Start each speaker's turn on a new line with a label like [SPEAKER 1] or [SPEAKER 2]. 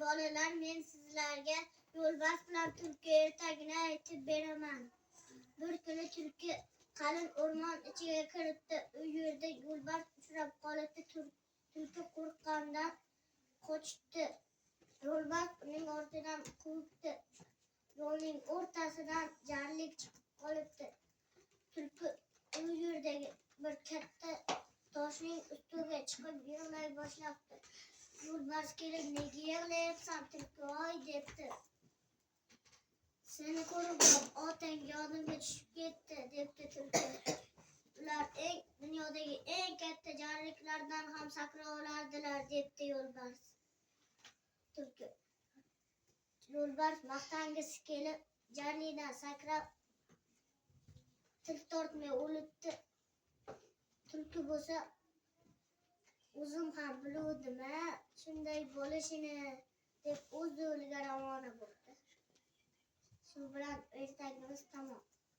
[SPEAKER 1] Bolalar, men sizlarga yo'lbars bilan tulki ertagini aytib beraman. Bir kuni tulki qalin o'rmon ichiga kiribdi. U yerda yo'lbars uchrab qolibdi. Tulki qo'rqqanidan qochibdi. Yo'lbars uning ortidan quvibdi. Yo'lning o'rtasidan jarlik chiqib qolibdi. Tulki u yerdagi bir katta toshning ustiga chiqib yig'lay boshlabdi. Yo'lbars kelib, "Nega yig'layapsan, tulkivoy?" debdi. "Seni ko'rib otang yodimga tushib ketdi", debdi tulki. "Ular eng dunyodagi eng katta jarliklardan ham sakra olardilar", debdi yo'lbars. Tulki yo'lbars maqtangisi kelib, jarlikdan sakrab, til tortmay o'libdi. Tulki bo'lsa, "O'zim ham biluvdim a shunday bo'lishini", deb o'z yo'liga ravona bo'libdi. Shu bilan ertagimiz tamom.